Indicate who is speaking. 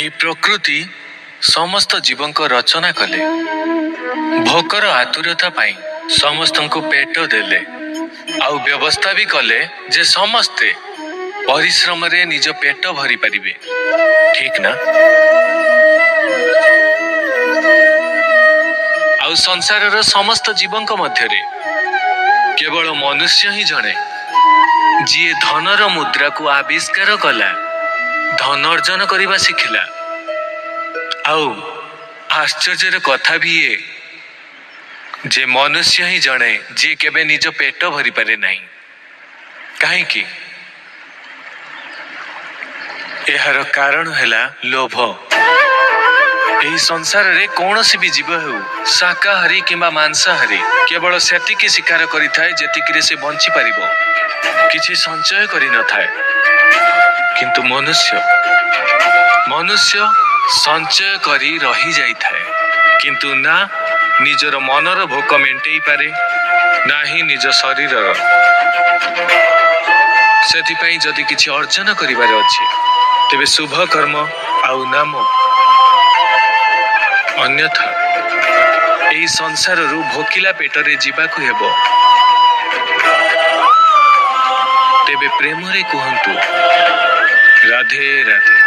Speaker 1: ଏହି ପ୍ରକୃତି ସମସ୍ତ ଜୀବଙ୍କ ରଚନା କଲେ, ଭୋକର ଆତୁରତା ପାଇଁ ସମସ୍ତଙ୍କୁ ପେଟ ଦେଲେ, ଆଉ ବ୍ୟବସ୍ଥା ବି କଲେ ଯେ ସମସ୍ତେ ପରିଶ୍ରମରେ ନିଜ ପେଟ ଭରି ପାରିବେ, ଠିକ ନା? ଆଉ ସଂସାରର ସମସ୍ତ ଜୀବଙ୍କ ମଧ୍ୟରେ କେବଳ ମନୁଷ୍ୟ ହିଁ ଜଣେ ଯିଏ ଧନର ମୁଦ୍ରାକୁ ଆବିଷ୍କାର କଲା, ଧନ ଅର୍ଜନ କରିବା ଶିଖିଲା। ଆଉ ଆଶ୍ଚର୍ଯ୍ୟର କଥା ବି ଏ ଯେ ମନୁଷ୍ୟ ହିଁ ଜଣେ ଯିଏ କେବେ ନିଜ ପେଟ ଭରିପାରେ ନାହିଁ। କାହିଁକି? ଏହାର କାରଣ ହେଲା ଲୋଭ। ଏହି ସଂସାରରେ କୌଣସି ବି ଜୀବ ହେଉ, ଶାକାହାରୀ କିମ୍ବା ମାଂସାହାରୀ, କେବଳ ସେତିକି ଶିକାର କରିଥାଏ ଯେତିକିରେ ସେ ବଞ୍ଚିପାରିବ, କିଛି ସଞ୍ଚୟ କରିନଥାଏ। କିନ୍ତୁ ମନୁଷ୍ୟ ସଞ୍ଚୟ କରି ରହିଯାଇଥାଏ, କିନ୍ତୁ ନା ନିଜର ମନର ଭୋକ ମେଣ୍ଟେଇ ପାରେ, ନାହିଁ ନିଜ ଶରୀରର। ସେଥିପାଇଁ ଯଦି କିଛି ଅର୍ଜନ କରିବାର ଅଛି, ତେବେ ଶୁଭ କର୍ମ ଆଉ ନାମ, ଅନ୍ୟଥା ଏହି ସଂସାରରୁ ଭୋକିଲା ପେଟରେ ଯିବାକୁ ହେବ। ତେବେ ପ୍ରେମରେ କୁହନ୍ତୁ, ରାଧେ ରାଧେ।